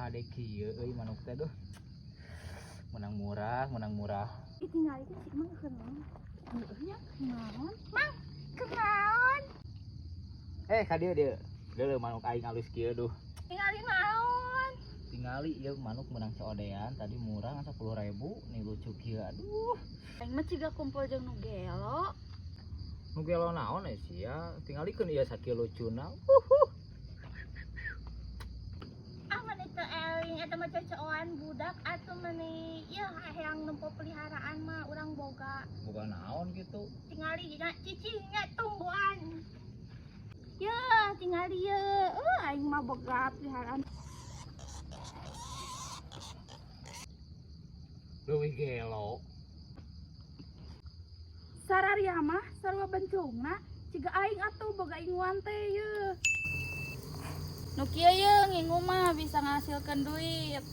Hade kieu euy manuk teh, duh. Menang murah, menang murah. Ih, tinggal itu si Emang keur naon? Heueuh nya, naon? Mang, keur naon? Eh, ka dieu dieu. Deuleu manuk aing alus kieu, duh. Tingali naon? Tingali ieu manuk menang codean tadi, murah ngan 10.000 nih, lucu kieu, aduh. Aing mah ciga kumpul jeung nu gelo. Nu gelo naon eh sia? Tingalikeun ieu sakieu lucuna. Ah, meni teu eling, eta mah cocoan budak atuh, meni ieu hayang nempo peliharaan mah urang boga. Bukan naon gitu. Tingali nya, cicing nya, tungguan. Ya, tingali ye. Aing mah boga peliharaan. Leuwih gelo. Sararia mah sarua bencungna, ciga aing atuh boga inguan teh ye. Nu kieu ye ngingu mah bisa ngasilkeun duit.